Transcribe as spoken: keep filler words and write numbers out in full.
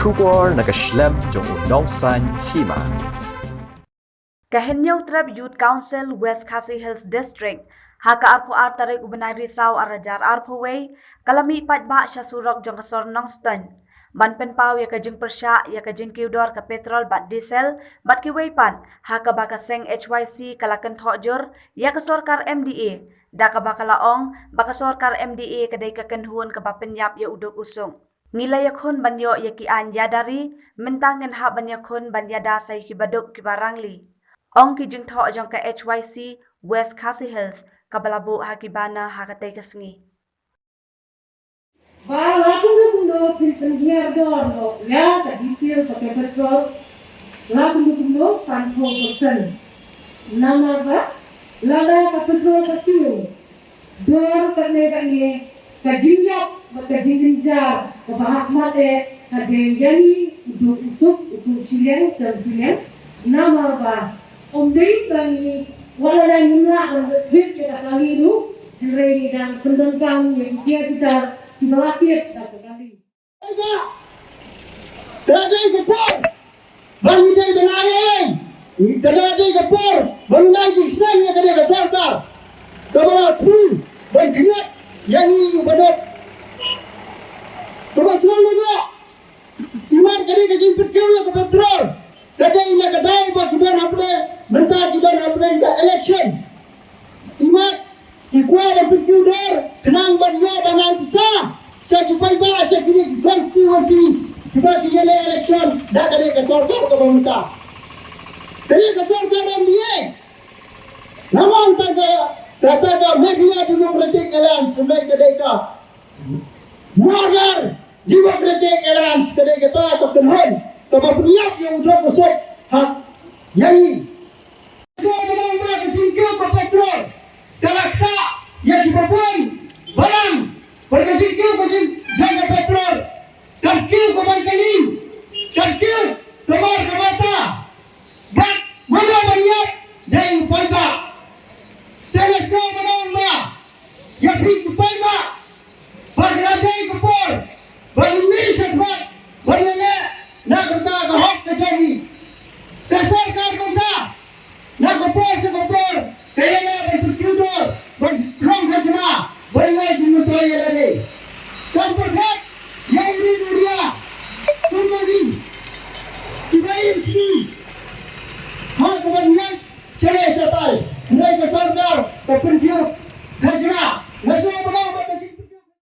Khubor na ka shlem jong u nongsan hima. Ka Hynñiewtrep Youth Council West Khasi Hills District, ha ka arphew ar tarik u bnai Risaw ar hajar arphew wei, ka la mih paidbah sha surok jong ka sor Nongstoiñ ban pynpaw ïa ka jingpyrshah ïa ka jingkiew dor ka petrol bad diesel bad kiwei pat, ha kaba ka seng H Y C ka la kynthoh jur ïa ka sorkar M D A, da kaba ka la ong ba ka sorkar M D A ka dei ka kynhun kaba pynïap ïa u duk u suk. Ngi la ïakhun ban ïoh ïa ki aiñ ïada ri, mynta ngin hap ban ïakhun ban ïada sa ïa kiba duk kiba rangli, ong ki jingthoh jong ka H Y C West Khasi Hills, kaba la buh ha ki banner ha katei ka sngi. Ba la kumno kumno phin pynhiar dor noh ïa ka diesel bad ka petrol, la kumno kumno sanphew percent. Namar ba lada ka petrol ka kiew dor katne katne, ka jingïap bad ka jingjynjar kaba ha khmat eh ka dei ïa ngi u duk u suk, u duk shiliang sem shiliang. Namar ba ym dei ba ngi, wat la ngim lah ban leit ïa ka kali ruh, hynrei ngi dang pyndonkam ïa ki tiar ki tar kiba la tied da ka kali. Ka la dei ka por ba ngi dei ban ai ei. Ka la dei ka por ba ngi ai jingsneng ïa ka dei ka sorkar kaba la thmu ban khñiot ïa ngi u baduk. Kaba sngewbha, imat ka dei ka jingpynkiew ïa ka petrol. Ka dei na ka daw ba ki don hapdeng, mynta ki don hapdeng ka election. Imat ki kwah ban pynkiew dor khnang ban ïoh ban ai pisa sha ki paidbah, sha kine ki constituency kiba ki ïaleh election da ka dei ka sorkar kaba mynta. Ka dei ka sorkar M D A. Namar ta ka, ta ka Meghalaya Democratic Alliance, ka dei ka Modern Democratic Alliance, ka dei kata ka kynhun kaba pynïap ïa u duk u suk ha ïa ngi. Ka dei ba ka jingkiew ka petrol ka la ktah ïa kiba bun balang. Bad ka jingkiew ka jing, jong ka petrol, ka kiew ka ban ka ïing, ka kiew ka mar ka mata. Bad mano ban ïap? Dei u paidbah. Te nga sngewbha ban ong ba ïa phi ki paidbah, ba ka la dei ka por ba ngin mih shakhmat ban ïaleh na ka bynta ka hok ka jong ngi. Ka sorkar mynta na ka por sha ka por ka ïaleh ban pynkiew dor, ban krong khajna, ban leh jingmyntoi ïa lade. Kam pyrkhat ïa u ri u ria kumba ngi, kiba im sngi ha kaba nang shaleh shatai. Hynrei ka sorkar ka pynkiew